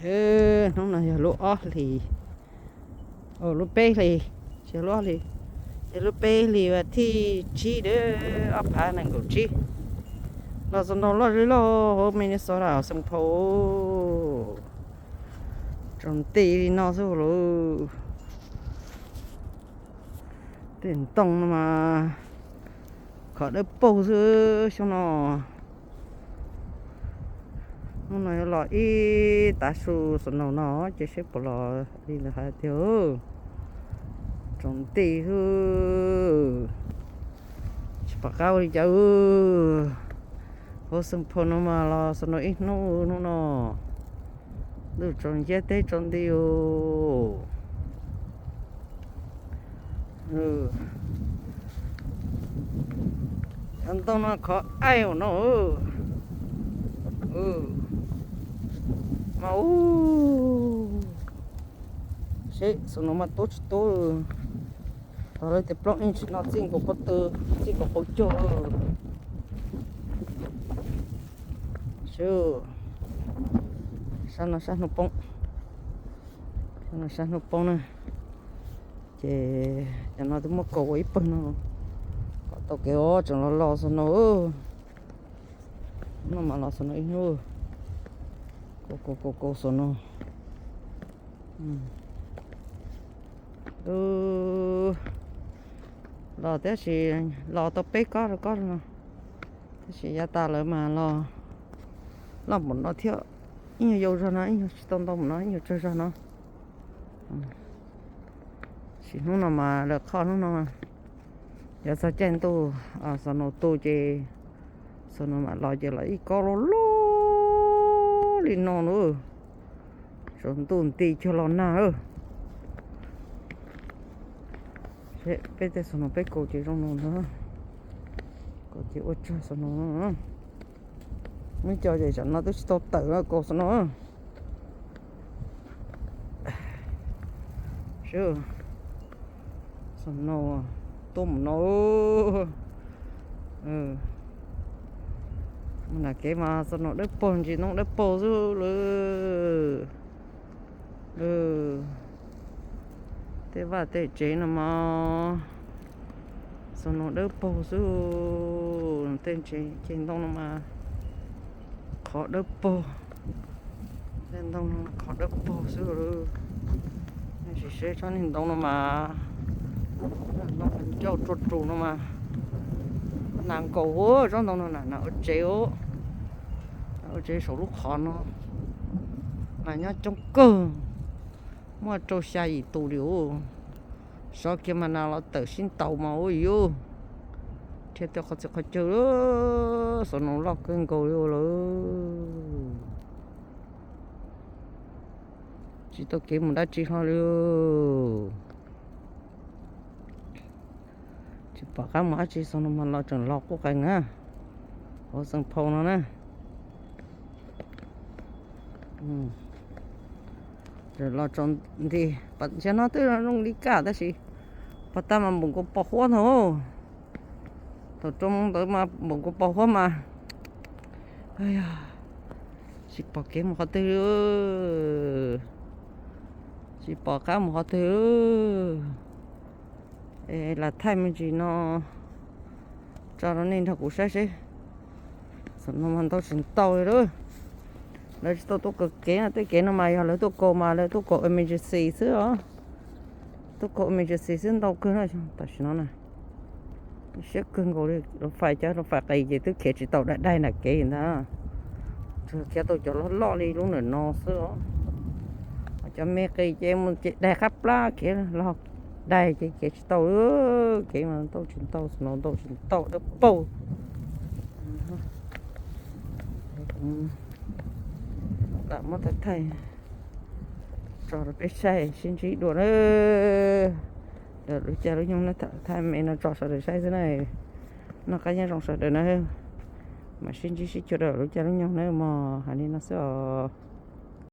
Hnub no yog lub ob hlis, lub peb hlis, tsis yog lub ob hlis, yog lub peb hlis vas thib tsib, ob phav nees nkaum tsib. Los snow loj zog loj hauv Minnesota, Saint Paul, tsaus nti li no xwb lauj. Tej ntoo no mas khov dawb paug xwb xyoo no. Hnub no yuav los ib tav su snow no ces seb puas los li lawv hais tiag. Tsaus nti xwb, tsis pom qab ua li cas. Hauv Saint Paul no mas los snow ib hnub hnub no. Ntuj tsaus nciab teb tsaus nti os. Cov ntoo no khov aib no. Mas ub, seb snow mas tuab tsis tuab. Tau lawv tias plaub inch no txij nkaus pob tw, txij nkaus qaum caug. Sab no sab hnub poob, sab no sab hnub poob na. Ces cov no twb muab kaus ua ib pawg no kom tau kev os, tseem los los snow. No mas los snow ib hnub, kaus kaus kaus snow. Los tab sis los tau peb kob rau kob no, tab sis yav tas lawv mas los loj npaum no thiab, ib nyuag yau zog no, ib nyuag tsis tau ntau npaum no, ib nyuag tsawg zog no. Sim hnub no mas lawv qhov hnub no, yav txog caij ntuj snow tu ces snow mam los ces los ib kob loj loj li no na. Tsaus ntuj nti cuag los nag lawm. Peb tej snow peb kaus ces zoo no ntag, kaus ces ua tsawg snow no. Muab coj ces tsam no twb tsis tau tawm no kaus snow. Snow, snow tuaj mus no. Mus nram kev mas snow dawb paug, ntsis ntoo dawb paug xwb lawm. Tej vaj tej tsev no mas snow dawb paug xwb. Tej tsev ceg ntoo no mas qhov dawb paug, tej ntoo no qhov dawb paug xwb. Nej sim seb tsob niag ntoo no mas, ntoo ncauj tsuag tsuag no mas, nas nkaus tsob ntoo no na, nas ua tsev, nas ua tsev saum lub qhov no mas nyob coob kawg, muaj rau xya yim tus li. Sov kiag mas nas los tawm sib ntaus mas ua yus dhia tej qhov txhia qhov chaw, snow loj kawg nkaus li lawm. Tsis tau kev mus dab tsi hlo li. Tsis pom qab mus dab tsi, snow mas los tseem los quj qees na, hauv Saint Paul no na. Los tsaus nti, ntsia no twb zoo li kaj tab sis pog tab mas npaum nkaus pos huab ntag. Thaum rau moo ntawd mas npaum nkaus pos huab mas. Tsis pom kev mus qhov twg, tsis pom qab mus qhov twg. Lam thaij me ntsis no tso rau nej nrog kuv saib seb. Xam no mas ntau tsis ntau li lawm. Lawv tsis tau tuaj kaw kev no, tej kev no mas yog lawv tuaj kaw mas lawv tuaj kaw emergency xwb os. Tuaj kaw emergency xwb ntau kawg na tam sim no na. Siab kawg nkaus li, lub fais cov lub fais qis ces twb khiav tsis tau, daig daig nram kev ntag. Tsuas khiav tau cov loj loj li lub ntawm no xwb os. Cov me qis ces mus ces daig qab plab khiav los daig ces khiav tsis tau. Kev mas ntau tsis ntau, snow ntau tsis ntau, dawb paug. Lam muab thaij thaij tso rau peb saib, sib ntsib dua na. Lub caij lub nyoog na, thaij me no tso sawv daws saib xwb na. Noj qab nyob zoo sawv daws na. Mam sib ntsib sib cuag rau lub caij lub nyoog na mog, hais li no xwb os.